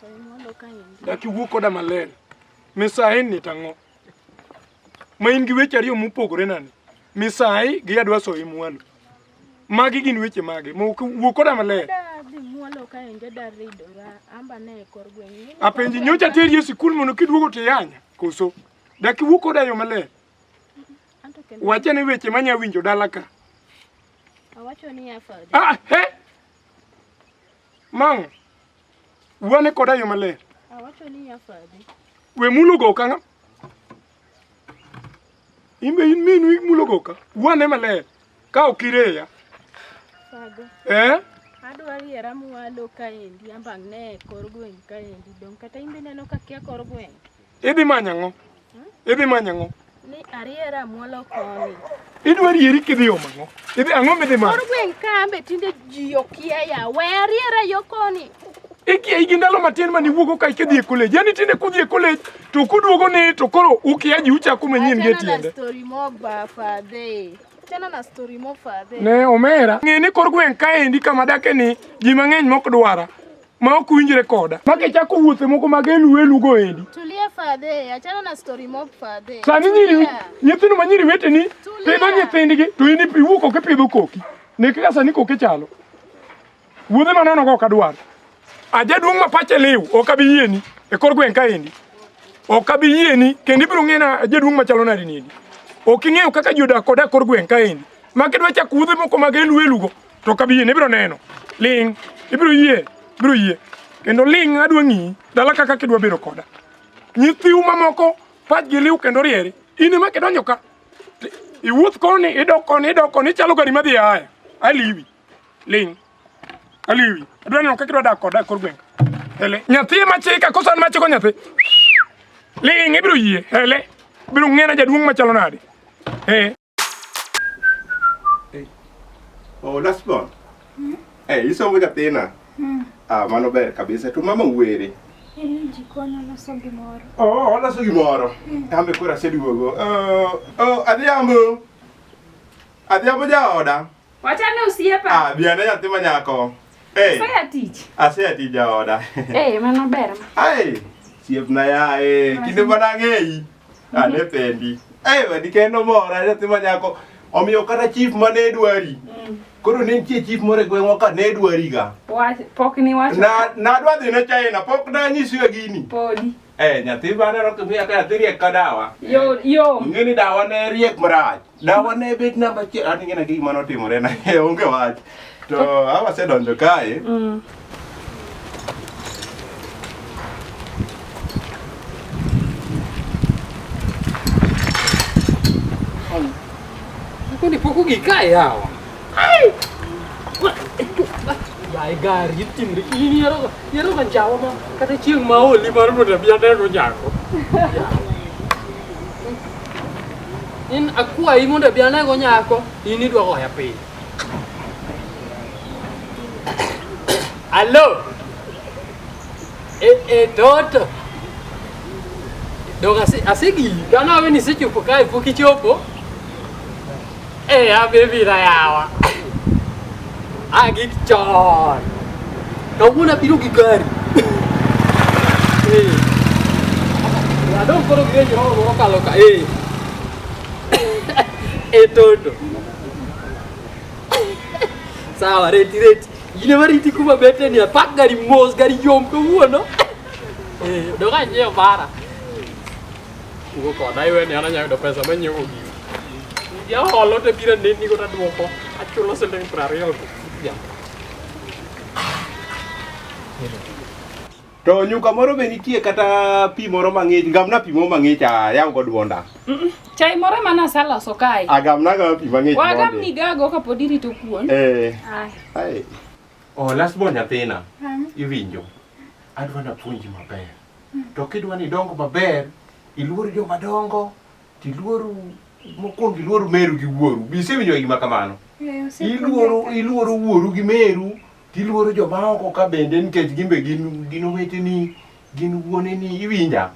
soyi mwalo kaendi. Dak iwuo koda maler. Misae ni tang'o? Ma in gi weche ariyo mopogore nani? Misae gi adwa soyi mwalo. Magi gin weche mage? Mo wuo koda maler. Ada dhi mwalo kaendi ada ridora amba ne e kor gweng'. Ing'e ni Apenji kor nyocha gweng' teri e sikul mondo kiduogo to iyanya koso? Dak iwuo koda e yo maler. Anto kendo Wachane weche manya winjo dala ka. awacho niya Fadhi. Ah, he! Mang'o? Wuane koda e yo maler. Awacho niya Fadhi. We mulo goka ng'a? In be in minu imulo goka. Wuane maler. Ka ok ireya. Fadhi. Eh? Adwa riera mwalo kaendi amba ne e kor gweng' kaendi. Dong' kata in be ineno ka kia kor gweng'. Idhi manyo ang'o? Idhi manyo ang'o? Ni ariera mwalo koni. Idwa rieri kidhi omo ang'o? Idhi ang'o midhi manyo? Kor gweng' ka ambe tinde ji okia ya. We ariera yo koni. Ikia gi ndalo matin mane iwuogo ka kidhi e college. Yaani tinde kudhi e college to kuduogo ni to koro ukia ji uchako manyien gi e Achana na tiende. story mo ba fadhe. Achana na story mo fadhe. Ne omera. Ng'e ni kor gweng' kaendi kama dake ni ji mang'eny mok dwara. Ma ok winjre koda. Ma kichako wuothe moko mag elu elu go endi. Tulia fadhe. Achana na story mo fadhe. Sani nyiri Tulia. nyithindo ma nyiri weteni Tulia. pidho nyithindgi to in iwuok ok ipidho koki. Ne kaka sani koki chalo. Wuodhe manono go ok adwar. Ajaduong' ma pache liw ok abi yieni e kor gweng' kaendi. Ok abi yieni kendo ibiro ng'e na jaduong' machalo nadi niendi. Ok ing'eyo kaka ji odak koda e kor gweng' kaendi. Ma kidwa chako wuodhe moko mag elu elu go to ok abi yieni ibiro neno. Ling' ibiro yie ibiro yie. Kendo ling' adwa ng'iyi dala kaka kidwa bedo koda. Nyithiu mamoko pachgi liw kendo riere. In ema kidonjo ka iwuoth koni idok koni idok koni ichalo gari madhi aya. Aliwi. Ling'. Aliwi. Adwa neno kaka idwa dak koda e kor gweng'. Hele. Nyathi ema chika koso an machiko nyathi? Ling' ibiro yie. Hele. Ibiro ng'ena jaduong' machalo nade. Eh. Oh, last born. Eh, isomo nyathina. Ah, mano ber kabisa. To mama were. En jikon oloso gimoro. Oh, oloso gimoro. Kambe koro aseduogo. Oh, oh, Adhiambo. Adhiambo jaoda. Wachane osiepa. Ah, bi ane nyathi ma nyako. Hey. Aseya tich. Aseya tich jaoda. Eh, mano ber ma. Ai, osiepna yaye, kinde mane ang'eyi. Ane pendi. Ai, wadi kendo mora nyathi ma nyako. Omiyo kata chief mane dwari. Koro ne nitie chief moro e gweng'wa ka ne dwari ga. Wach pok ni wacho. Na nadwa dhi ne China, pok nanyisi gini. Podi. Eh, nyathi ma aneno kimiya ka nyathi riek ka dawa. Yo yo. Ing'e ni dawa ne riek marach. Dawa ne bet namba achiel. An ing'e na gima notimore na onge wach. To awa asedonjo kae. Koni pok ogik kae yawa. Yaye gari itimri in ihero ihero ga njawa ma kata chieng' ma oli mar mondo abi anego nyako. In akwayi mondo abi anego nyako, in idwa goya piny. Alo. E, e toto. Dong ase asegi kana we ni sechopo kae pok ichopo. Eh, abe bira yawa. Agik chon. Kawuono abiro gi gari. Eh. Adong koro gi Range Rover moro kalo ka. Eh. Eh toto. Sawa, reti reti. In ema riti kuma bete ni apak gari mos, gari yom kawuono. Eh, dong anyiewo mara. Wuo koda iwe ni an anyalo yudo pesa manyiewo gino. Ya holo to biro neni go taduoko. Achulo siling 20 to. Ya. To nyuka moro be nitie kata pi moro mang'ich, gamna pi moro mang'ich ayaw go duonda. Chai moro ema naseloso kae. Agamna ga pi mang'ich Wagam mondi. ni gago kapod irito kuon. Eh. Ai. Ai. Oh, last born nyathina. Iwinjo. Adwa napuonji maber. To kidwa ni idong maber, iluor joma dongo, tiluor mokwongo iluor meru gi wuoru. Be isewinjo gima kamano? Iluoro iluoro wuoru gi meru, tiluoro joma oko ka bende nikech gin be gin gin oweteni, gin wuoneni, iwinja?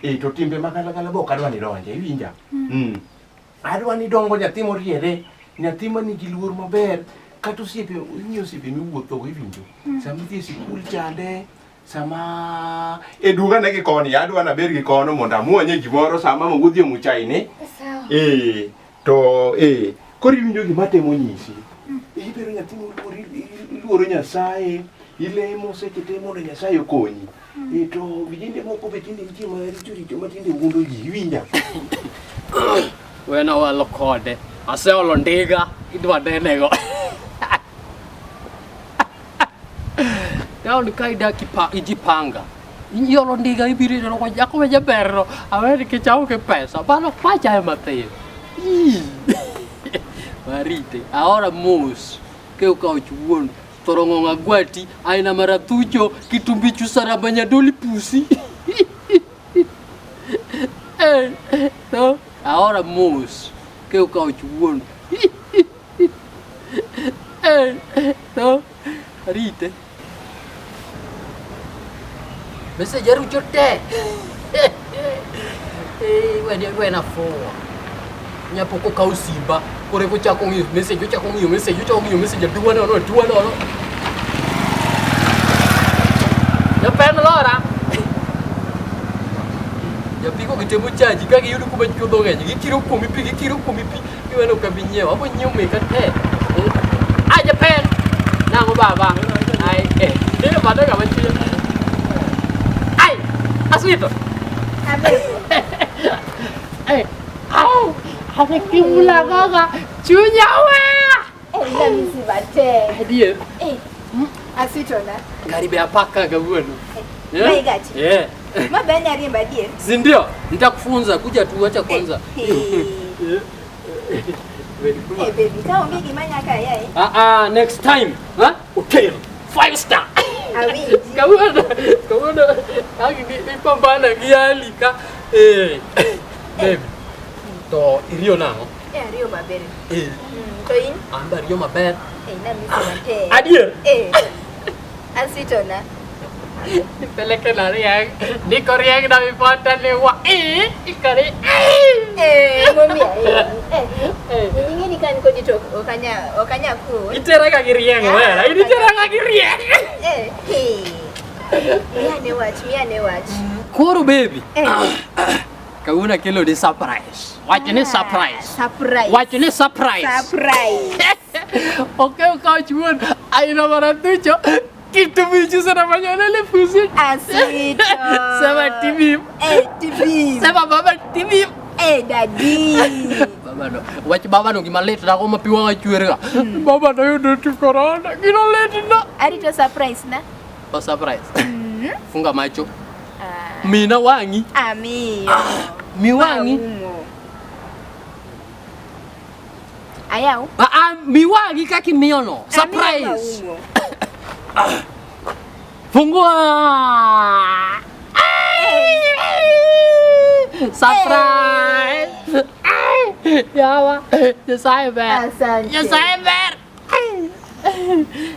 Eh, to timbe magalagala be ok adwa ni idonje, iwinja? Mm. Adwa ni dongo nyathi moriere, nyathi ma nigi luor maber, kata osiepe, ing'iyo osiepe miwuothogo iwinjo. Sama idhi e sikul chande, Sama e duga ne gi koni, adwa naber gi kono mondo amuonye gimoro sama mama wuodhi omo chai ni. Sawa. Eh, to eh, koro iwinjo gima atemo nyisi. Ibedo nyathi moluor, iluoro Nyasaye, ilemo seche te mondo Nyasaye okonyi. Eh, to vijende moko be tinde nitie maricho richo ma tinde wuondo ji, iwinja? Wena walo kode. Aseolo ndiga, idwa nenego. Taon ka idak ijipanga. Iolo ndiga ibiro ineno ko jako ma jaberno. Awe nikech aonge pesa. Mano pacha ema thin. Ii. Warite. Aora mos. Ke okawo wuon. Thorong'ong agwati, aina marathucho, kitumbichu saraba nyadoli pusi. Eh, no, aora mos. Ke okawo wuon. Eh, no, arite. Message arucho te. Eh, wene wena four. Nyapoko kaw simba. Kore kochako ng'iyo message, ochako ng'iyo message, ochako ng'iyo message, aduwa nono, aduwa nono. Japen lora. Japiko gitemo chaji ka giyudo kuma chuodho ng'eny, gikiro kuomi pi, gikiro kuomi pi, giweno ok abi nyiewo, abo nyiewo meka te. Ah, Japen! Nang'o baba? Ai, eh, neno bado ng'ama chielo. Ai, aswito. Eh, au, amekimula kaka chunya weya. Eh, ila misi matek. Adier. Eh, asitona. Karibe apaka kawuono. Eh? Mae gachi. Eh. Ma be anya riembo adier? Si ndio? Nitakufunza kuja tu acha kwanza. Eh, Eh. eh, baby, ka onge gima nyaka yae. Ah ah, next time, ha? Hotel five star. Awinji. Kawuono, kawuono ang ipambana gi Ali ka. Eh. Baby. To iriyo nang'o? Eh, ariyo maber. Eh. To in? An be ariyo maber. Eh, namisi matek. Adier. Eh. Asitona. Nipeleke na rieng. Niko rieng na mipata ni wa. Eh, ikari. Eh, momiya eh. Eh. Eh, ing'e ni ka an kodi to ok anya ok anya kuo. Itera ga gi rieng wera. Itera ga gi rieng. Eh, eh. Miya wach, miya wach. Koro baby. Eh. Kawuono akelo ni surprise. Wach ni surprise. Surprise. Wach ni surprise. Surprise. Okew kaw wuon aina maratucho kitu bichu sana manyonele fusi. Asito. Sema tibim. Eh, tibim. Sema baba tibim. Eh, daddy. Baba no. Wach baba no gima lit na ko ma pi wang'a chwer ga. Baba no yudo tu corona. Gino lit na. Arito surprise na. O surprise. Funga macho. Ah, Mina wang'i. amiyo. Mi wang'i. Aumo. Ayaw. Ah, ah, mi wang'i kaka imiyo no. Amiyo Surprise. maumo. Fungua. Surprise. Ay, Yawa. Nyasaye ber. Asante. Nyasaye ber.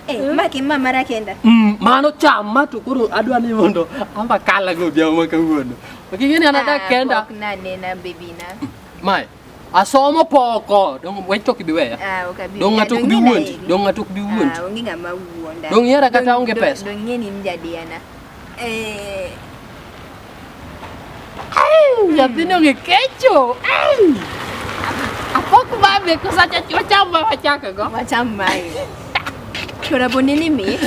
Eh, ma kima mara kenda. Mano chama to koro adwa ni mondo amba kala go odhiambo ma kawuono. Ok ing'e ni an adak kenda. Pok nanena baby na. Mae, asomo poko. Dong wach to ok ibi weya. Ah, ok abi. Dong ng'ato ok bi Dong wuondi. ng'e Dong ng'ato ok bi wuondi. Ah, onge ng'ama wuonda. Dong ihera kata aonge pesa? Dong ng'e ni in jadiyana. Eh, Nyathini ong'e kecho. Ai! Apok babe kosacha wacham ma wachako go. wacham mae. To raboni ni mit.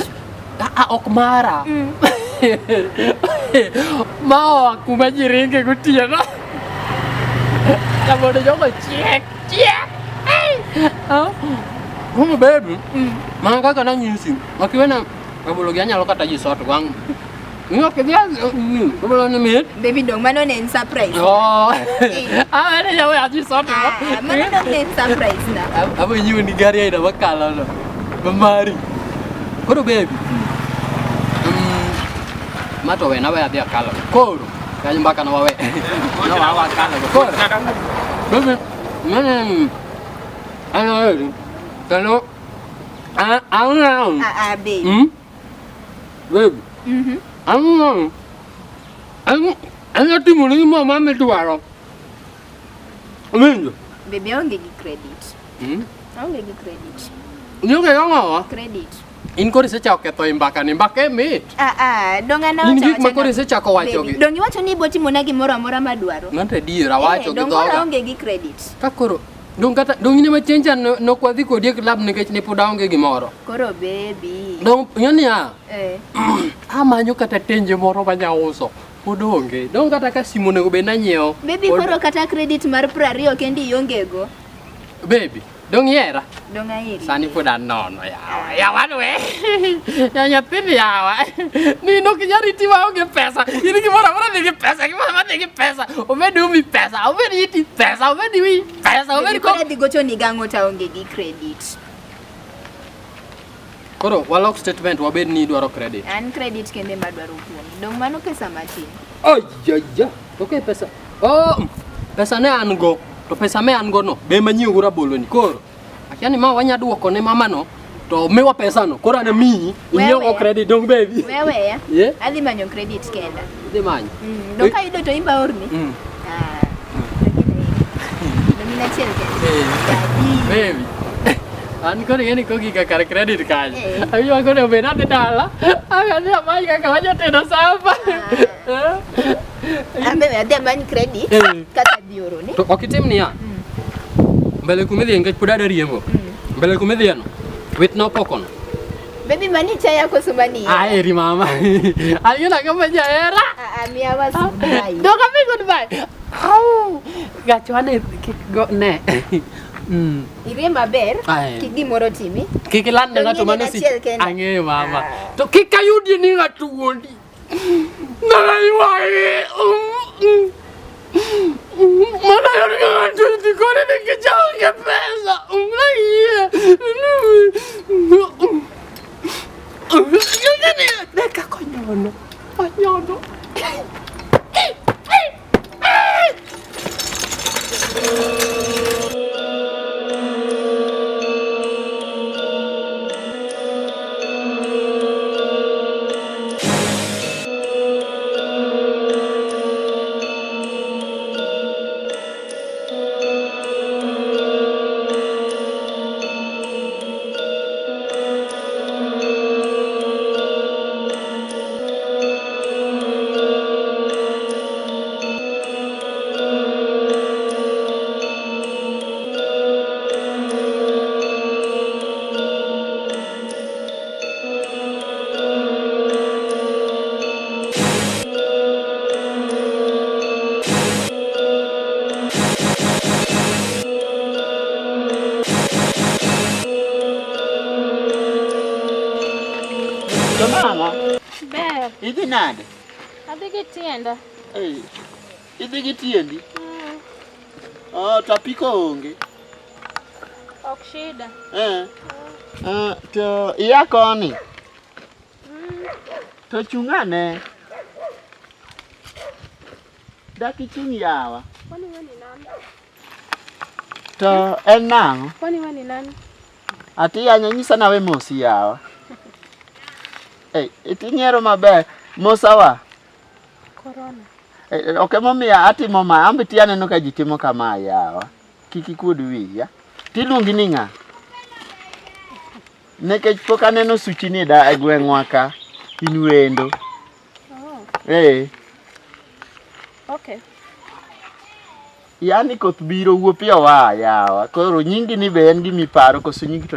Ah, ah, ok mara. Ma oa kuma ji ringe gotieno. Rabondo jogo chiek, chiek. Ai! Ah. Kuom baby, mana kaka nanyisi, ok iwena rabolo gi anyalo kata ji sot wang'. Ok idhi rabolo ni mit. Baby dong mano ne en surprise. Oh. Ah, ne yawe aji sot. Ah, mano dong ne en surprise na. Abo nyiwo ni gari aina makalo no. Mamari. Koro baby. Ma to wena we adhi akalo. Koro kanyo mbaka no wawe. No wawe akalo. Koro. Baby. Ano eri. Kendo ah ah. Ah, ah, babe. Baby. Mhm. Ano? Ano? Ano timo ni mama midwaro? Winjo. Baby aonge gi credit. Aonge gi credit. Nionge ang'owa? Credit. In koro isechako ketho i mbaka ni, mbaka e mit. Ah ah, dong an In gik ma koro isechako wacho gi. Dong iwacho ni ibo timona gimoro amora madwaro. Mano to adier, awacho Eh, gi dong koro dhoga. aonge gi credit. Ka koro dong kata dong in ema chieng' cha no- nokwadhi kodi e club nikech ne pod aonge gimoro. Koro baby. Dong ing'e niya, Eh. amanyo kata tenje moro manya uso pod onge. Dong kata ka simu onego bed nanyiewo. Baby pod- koro kata credit mar 20 kendi iongego. Baby, dong ihera. Dong aheri. Sani pod anono yawa. Yawa dwe. Ya nyathini yawa. Ni nok inyal riti maonge pesa. In gimoro amora nigi pesa, gimoro amora nigi pesa. Omed umi pesa, omed iti pesa, omed wi pesa, omed Baby koro adhi gocho ni gang'o to aonge gi credit. Koro walok statement wabed ni idwaro credit. An credit kende madwaro kuomi. Dong mano pesa matin. Ayaya. To ke pesa. Oh, pesa ne an go. To pesa me an go no, be manyiewo go rabolo ni. Koro akia ni ma wanya duoko ne mama no to miwa pesa no. Koro an amiyi, inyiew go Wewe. credit dong baby. Wewe. Yeah. Adhi manyo credit kenda. Idhi manyo. Dong kayudo to imba orni. Ah. Dong in achiel kende. Baby. An koro ing'e ni kogik kar credit kanyo. Eh. Awinjo koro obed adhi dala. Adhi amany kaka wajatedo sapa. An be we adhi amany credit Eh. kaka adhi oroni. To ok itim niya. Mbele kuma idhiye nikech pod adwa riembo. Mbele kuma idhiye no. Witna opokono. Baby mani chaya koso mani? Aheri mama. Ayudo kama jahera. Ah, ah, miya was goodbye. Dok ami goodbye. Au. Gachwa ne kik go ne. Irie maber, Aye. kik gimoro timi. Kik iland ne Dong ng'ato in mano en si. achiel kende. Ang'eyo mama. To kik ayudie ni ng'ato wuondi. Nana ywagi. Mana yud ka ng'ato ni kore nikech aonge pesa. Nayie. Ne kaka onyono. Onyono. To nang'o? Ber. Idhi nade? Adhi gi tienda. Eh, idhi gi tiendi? Oh, to apiko onge. Ok shida. Eh. Eh, to iya koni? To chung' ane. Dak ichung' yawa. Kwani wewe ni nani? To en nang'o? Kwani wewe ni nani? Ati yanya nyisa nawe mosi yawa. Eh, itinyiero maber. Mosawa. Corona. Eh, ok emomiyo atimo ma, ambe ti aneno ka ji timo kama yawa. Kik ikuod wiya. Tiluongi ni ng'a? Nikech pok aneno suchi ni da e gweng'wa ka. In wendo. Oh, Eh, okay. yani koth biro wuo piyo wa yawa. Koro nyingi ni be en gimiparo koso nyingi to